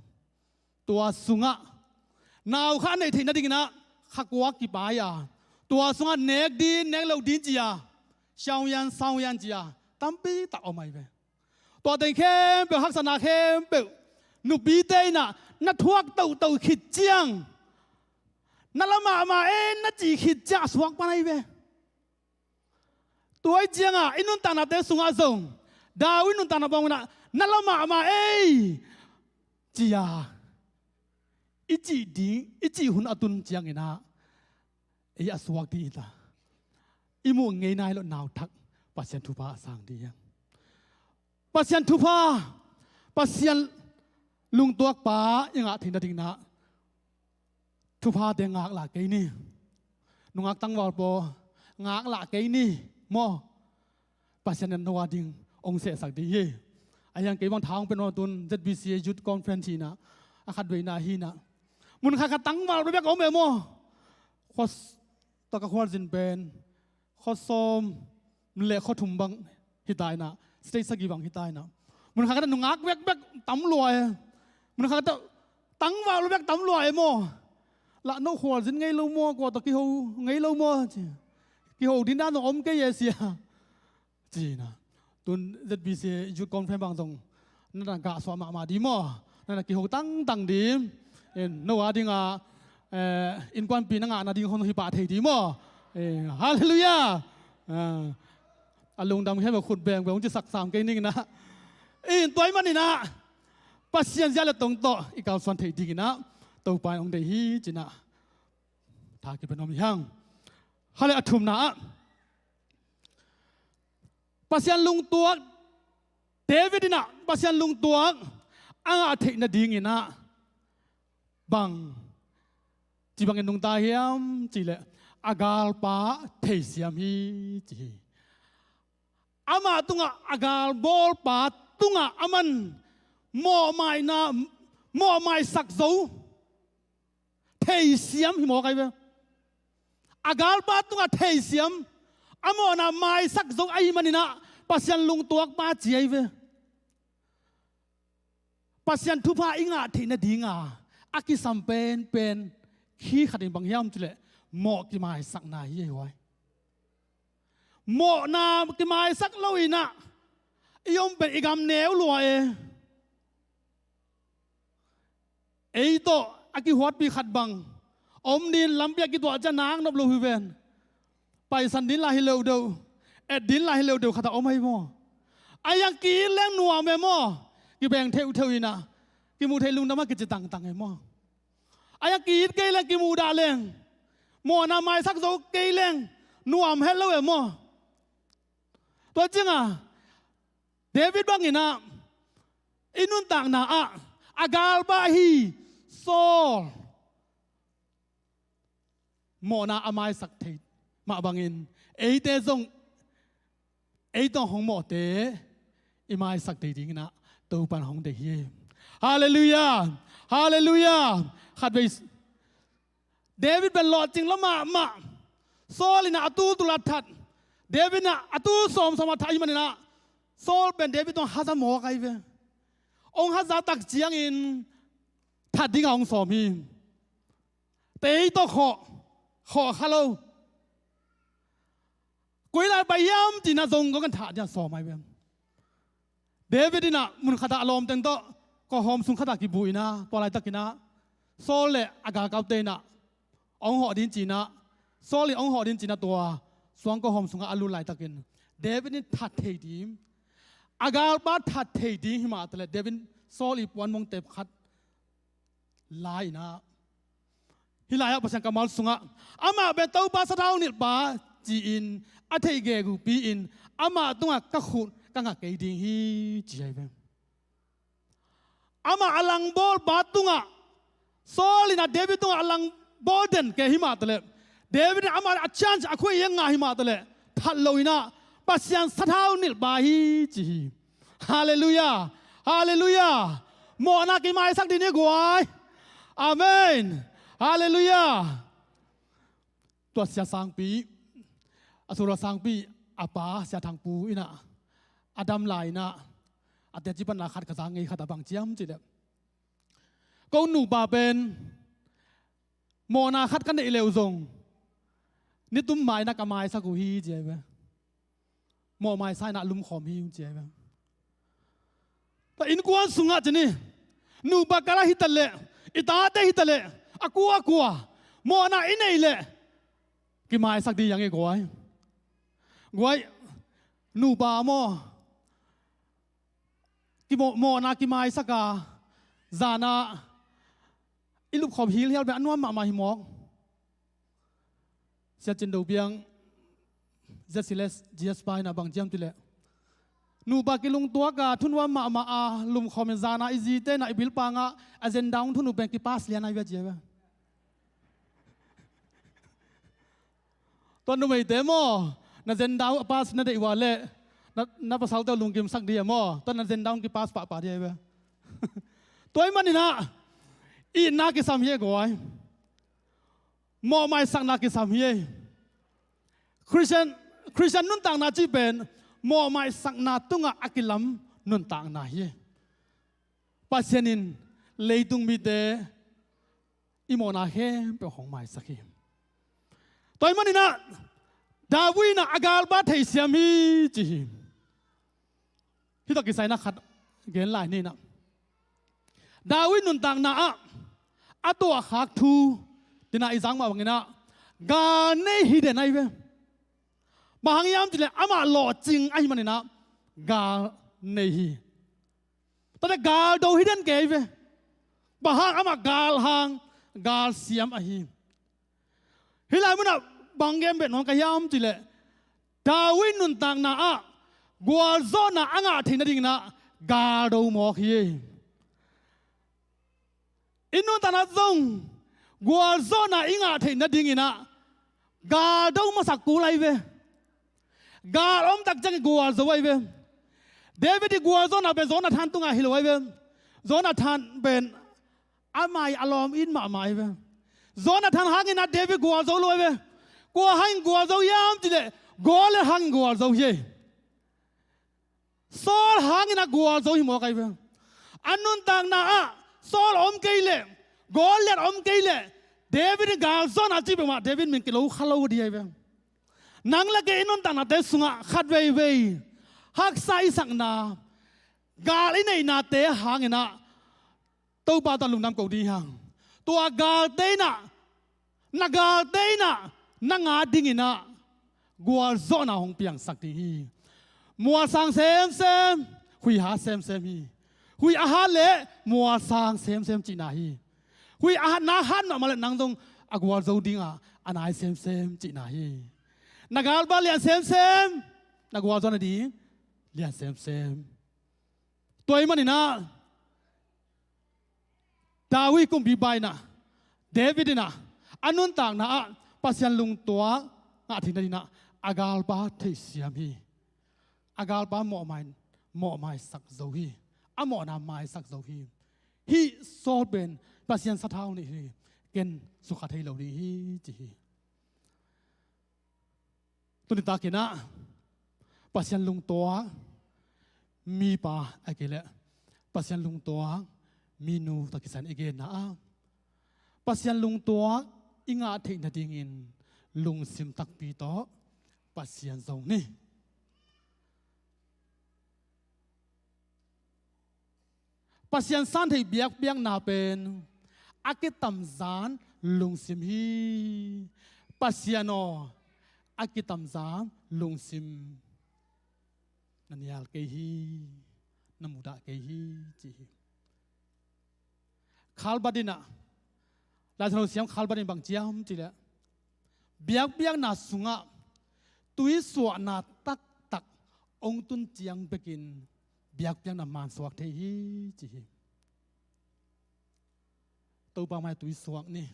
Tua sungah nau kha a neih theih nadinginah kha kua kipai a, tua sungah nek din nek lo din ci-a, siaungyan saungyan ci-a tampi tak om ahi ve. Tua teng khempeuh, haksatna khempeuh nupite inah na thuak tohtoh khit ciang, na la mahmah ei na cih khit ciang a suak pan ahi ve. Tua ih ciangah i nuntaknate sungah zong David nuntakna banginah na la mahmah ei ci-a i cih ding, i cih hun a tun cianginah ei a suak ding hi ta. I muh ngei nai lo nauthak Pasian thupha a sang ding hi hang. Pasian thupha, Pasian lungtuakpa i ngah theih nadinginah thuphate ngaklah kei ni. Nungak tangval paw ngaklah kei ni maw. Pasian in no a ding hong sehsak ding hi. A hiang kei bang tha hong pia nuam tun ZBCA Youth Conference hinah a khatveina hinah mun khat khat tangval bekbek om e maw. Khuas taka khualzin pen khuasawm le khuathum bang hita inah, state sagih bang hita inah mun khat khat nungak bekbek tam lua e. Mun khat khat tangval bekbek tam lua e maw. Lah no khualzin ngei lo maw, kua tawh kiho ngei lo maw ci. Kiho ding dan zong om kei e sia. Ci inah tun ZBCA Youth Conference bang zong na na gahsuah mahmah ding maw. Na na kiho tangtang ding. No a dinga innkuanpih na ngah nading hong hi pah thei ding maw. Halleluiah. A lungdam khempeuh khut bengpeuh hong ci saksam kei ninginah. Tua ahih maninah Pasian zia le tong tawh i kalsuan theih dinginah Topa in hong deih hi cinah tha kipia nuam hi hang. Hale a thumna ah Pasian lungtuak, David inah Pasian lungtuak a ngah theih nadinginah bang ci bangin nungta hiam cihleh a galpa theisiam hi ci hi. Amah tungah a galbawlpa tungah aman mawhmaina, mawhmaisak zo theisiam hi mawk ahi ve. A galpa tungah theisiam, a mawhna maisak zo ahih maninah Pasian lungtuakpa ci ahi ve. Pasian thupha i ngah theih nadinga a kisam penpen khi khatin bang hiam cihleh mawh kimaisakna hi ahi huai. Mawhna kimaisak loinah i om pen i gam neu lua e. Ei tawh a kihuatpi khat bang om din lampi a kituah ciah nak nop lo hi ven. Paisan din lah hi lo deuh, et din lah hi lo deuh khat a om ahi maw. A hiang ki-it leng nuam e maw. Kibeng theuhtheuh inah kimuh theih lungdam a kici tangtang e maw. A hiang ki-it kei leng kimuhdah leng mawhna maisak zo kei leng nuam het lo e maw. Tua ciangah David banginah i nuntakna ah a galpa ahi Saul mawhna a maisak thei mah bangin eite zong ei tawh hong mawhte i maisak thei dinginah Topa in hong deih hi. Halleluiah. Halleluiah. Khatvei David pen lawhcing lua mahmah. Saul inah a tultul a that. David inah a tul sawmsawm a that ahih maninah Saul pen David tawh haza mawk ahi ve. Hong haza tak ciangin that dingah hong sawm hi. Tei tawh khawh, khawh kha lo. Koi lai pai hiam cinah zong kong kan thah dingah sawm ahi ve. David inah mun khatah a lawmteng tawh kawhawm sung khatah kibuh inah tua laitakinah Saul le a galkapte inah hong hawh din cinah, Saul in hong hawh din cinah tua suangko hawm sungah a lut laitakin David in that thei ding, a galpa that thei ding hi mah taleh David Saul i puanmong tep khat lai-inah, hih lai-ah Pasian kammal sungah, "Amah pen Topa sathau nilhpa," ci-in a theih gegu pi-in, "Amah tungah ka khut ka ngah kei ding hi," ci ahi ve. Amah a langbawlpa tungah, Saul in a David tungah a langbawl den kei hi mah taleh, David in amah a chance a khuai a ngah hi mah taleh, that lo-inah Pasian sathau nilhpa hi ci hi. Halleluiah. Halleluiah. Mawhna kimaisak ding hi guai. Amen. Halleluiah. Tua sia sangpi, a sura sangpi, a pa sia Thangpu inah, a dam lai-inah, a teci panna khat ka za ngei khat a bang ciam cileh, "Ko nupa pen mawhna khat ka neih leu zong nitum ma-inah ka maisak uh hi," ci ahi ve. "Mawh maisak inah lumkhawm hi," ci ahi ve. Tua innkuan sungah ci ni, nupa kal ah hi taleh, i tate hi taleh, a kua a kua mawhna i neih leh kimaisak ding hi hang e guai. Guai, nupa maw, kimawh, mawhna kimaisak a, zan-ah i lupkhawm hilhial pen a nuam mahmah hi mawk. Sia Cin Do Piang, Z C L S G S pa inah bang ciam cileh, nupa kilungtuak a, thunuam mahmah a, lumkhawm in zan-ah i zite inah i bilpang ah a zendang thunu pen kipas lian ahi ve ci ahi ve. Tua numeite maw, na zendang a pas na deih uh leh, na, na pasalte uh lungkimsak ding a maw, tua na zendang kipas pahpah ding ahi ve. Tua ahih maninah itna kisam hi e guai. Mawhmaisakna kisam hi e. Khristian, Khristian nuntakna cih pen mawhmaisakna tungah a kilam nuntakna hi e. Pasian in leitung mite i mawhna khempeuh hong maisak hi. Tua ahih maninah David inah a galpa theisiam hi ci hi. Hih tawh kisai na khat gen lai ni inah, David nuntakna ah a tuahkhak thu, ci-inah i zak mah banginah gal nei hi den ahi ve. Bang hang hiam cileh amah lawhcing ahih maninah gal nei hi. Tate gal do hi den kei ahi ve. Bang hang, amah gal hang, gal siam ahi. Hih lai munah bang gen beh nuam ka hiam cileh, David nuntakna ah gualzawhna a ngah theih nadinginah gal do mawk hi. I nuntakna zong gualzawhna i ngah theih nadinginah gal do masak kul ahi ve. Gal om tak ciangin gualzo ahi ve. David i gualzawhna pen Jonathan tungah hi lo ahi ve. Jonathan pen amah i a lawm it mahmah ahi ve. Jonathan hanginah David gualzo lo ahi ve. Kua hangin gualzo hiam cileh, Goliath hangin gualzo hi. Saul hanginah gualzo hi mawk ahi ve. A nuntakna ah Saul om kei leh, Goliath om kei leh, David in galzawhna cih peuhmah David min kilo kha lo ding ahi ve. Nang le kei i nuntaknate sungah khat veivei haksa i sakna, gal i neihnate hanginah Topa tawh lungdam ko ding hi hang. Tua galte inah, na galte inah na nga dinginah gualzawhna hong piangsak ding hi. Mualsang semsem, huiha semsem hi. Hui a hat leh mualsang semsem cihna hi. Hui a hat, na hat mahmah leh nang zong a gualzo dingah a nai semsem cihna hi. Na galpa lian semsem, na gualzawhna ding lian semsem. Tua ahih maninah David kumpipa inah, David inah a nuntakna ah Pasian lungtuak ngah theih nadinginah a galpa theisiam hi. A galpa mawhmai, mawhmaisak zo hi. A mawhna maisak zo hi. Hih Saul pen Pasian sathau nih hi. Ken sukha thei lo ding hi ci hi. Tuni takinah Pasian lungtuak mipa a kei leh Pasian lungtuak minu tawh kisai-in i genna ah, Pasian lungtuak i ngah theih nadingin lungsim takpi tawh Pasian zong ni. Pasian santheih biakpiakna pen a kitamzan lungsim hi. Pasian aw, a kitamza lungsim na nial kei hi, na mudah kei hi, ci hi. Khalbat in ah, Lai Siangtho siam Khalbat in bang ci hiam cih leh, biakpiakna sungah tuisuahna taktak hong tun ciang bekin biakpiakna man suak thei hi, ci hi. Topa mai tuisuak ni.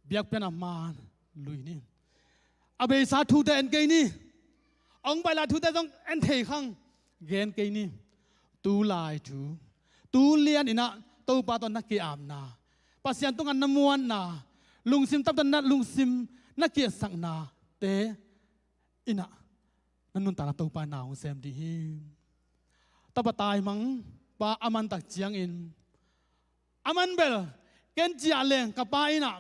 Biakpiakna man lui ni. A beisa thute en kei ni. Hong pai lai thute zong en thei khang, gen kei ni. Tu lai thu, tu lian in ah Topa tawh na ki-apna, Pasian tungah na muanna, lungsim tampi tawh na lungsim na ki-etsaknate in ah na nuntakna Topa in na hong sem ding hi. Tapa taimang pa a man tak ciangin, a man bel, ken ciah leng ka pa in ah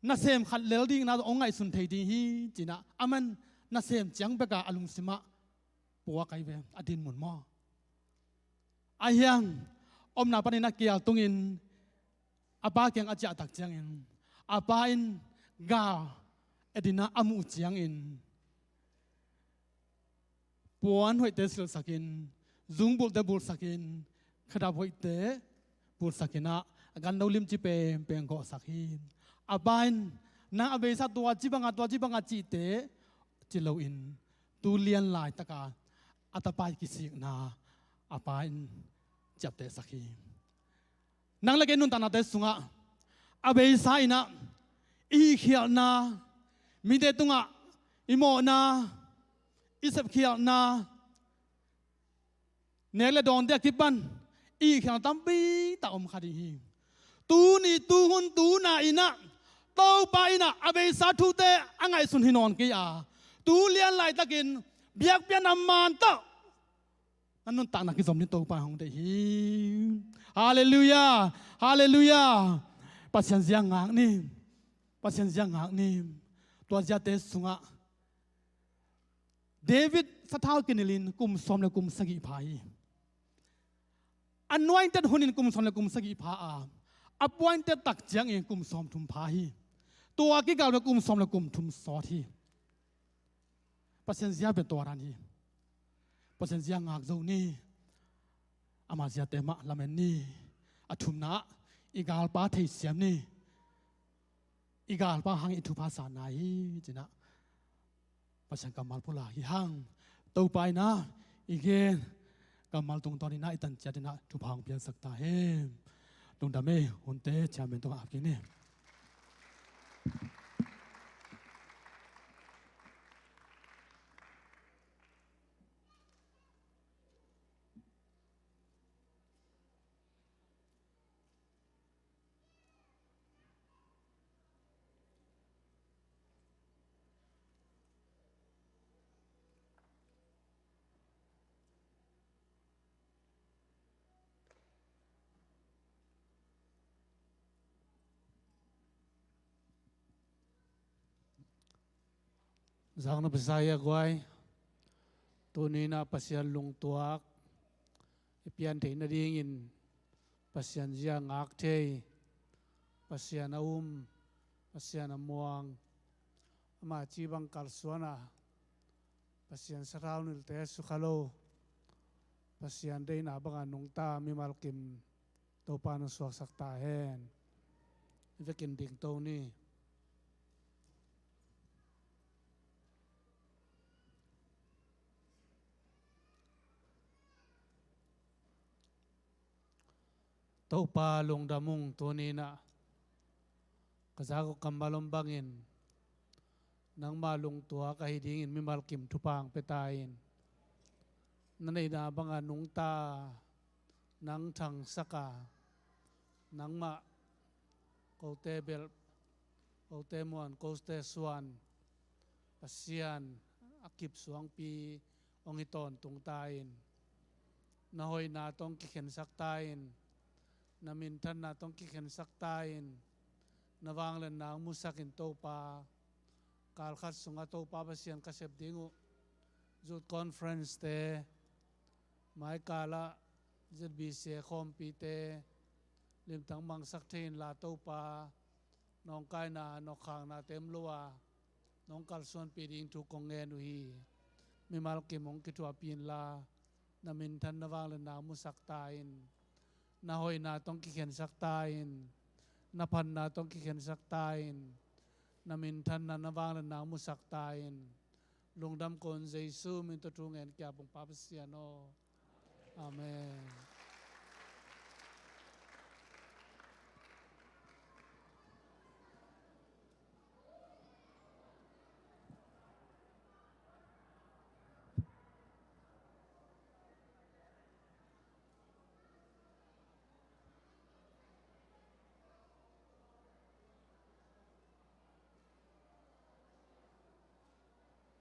nasem khat lel ding na hong ngaihsun thei ding hi, ci-in ah a man nasem ciang bek a, a lungsim ah puak ahi ve, a dinmun maw. Ahi hang, omna panin a kial tungin a pa kiang a ciah tak ciangin, a pa in gal et in ah a muh ciangin, puan hoihte silhsakin, zungbulhte bulhsakin, khedap hoihte bulhsakin ah, a ganno limci pengpeng gawhsak hi. A pa in, nang a beisa tua ci banga, tua ci banga cihte ci loin, tu lian laitaka a tapa i kisikna a pa in ciaptehsak hi. Nang le kei nuntaknate sungah a beisa in ah i hihkhialhna, mite tungah i mawhna, i sepkhialhna, nek le dawnte a kipan i hihkhialhna tampi tak om kha ding hi. Tuni, tuhun, tuna in ah Topa in ah a beisa thute a ngaihsun hi nawn kei a, tu lian laitakin biakpiakna man tawh na nuntakna kizom ding Topa hong deih hi. Halleluiah. Halleluiah. Pasian zia ngak ni. Pasian zia ngak ni. Tua ziate sungah David sathau kinilhin kum sawm le kum sagih pha hi. Anointed hunin kum sawm le kum sagih pha a, appointed tak ciangin kum sawm thum pha hi. Tua kikal le kum sawm le kum thum sawt hi. Pasian zia bia tuaran hi. Pasian zia ngak zo ni. Ama ziate mah lamen ni. A thumna ah i galpa theisiam ni. I galpa hang i thupha sa nai hi, ci-in ah Pasian kammal pulak hi hang. Topa in ah i gen kammal tungtawn in ah i tan ciat in ah thupha hong piangsak ta hen. Lungdam ei. Hunte chairman tungah ap kik ni. Zak na pisa hi a guai. Tuni in ah Pasian lungtuak i pian theih nadingin Pasian zia ngak thei, Pasian a um, Pasian a muang, ama ci bang kalsuan a, Pasian sathau nilte sukha lo, Pasian deihna banga nungta mimal kim Topa in hong suaksak ta hen. I vekin dingto ni. Topa lungdam ung, tuni in ah ka zak uh kammal om bangin nangmah lungtuak ahi dingin mimal kim thupha hong pia ta in. Na neihna banga nungta, nang thangsak a, nangmah kote belh, kote muan, kote suan Pasian a kip suangpi hong hi tawntung ta in. Na hoihna tawh hong kikhensak ta in. Na minthanna tawh hong kikhensak ta in. Na vangliatna hong musak in Topa. Kal khat sungah Topa Pasian ka sep ding uh Youth Conference te, mai kal ah Z B C a khawmpite limtak mangsak thei inla Topa, nawngkaina nawkkhaknate om lo a, nong kalsuanpih ding thu kong ngen uh hi. Mimal kim hong kithuahpih inla, na minthanna vangliatna musak ta in. Na hoihna tawh kikhensak ta in. Na phatna tawh kikhensak ta in. Na minthanna, na vangliatna musak ta in. Lungdam kong, Jesu min tawh thu ngen kia pong Pa Pasian aw. Amen.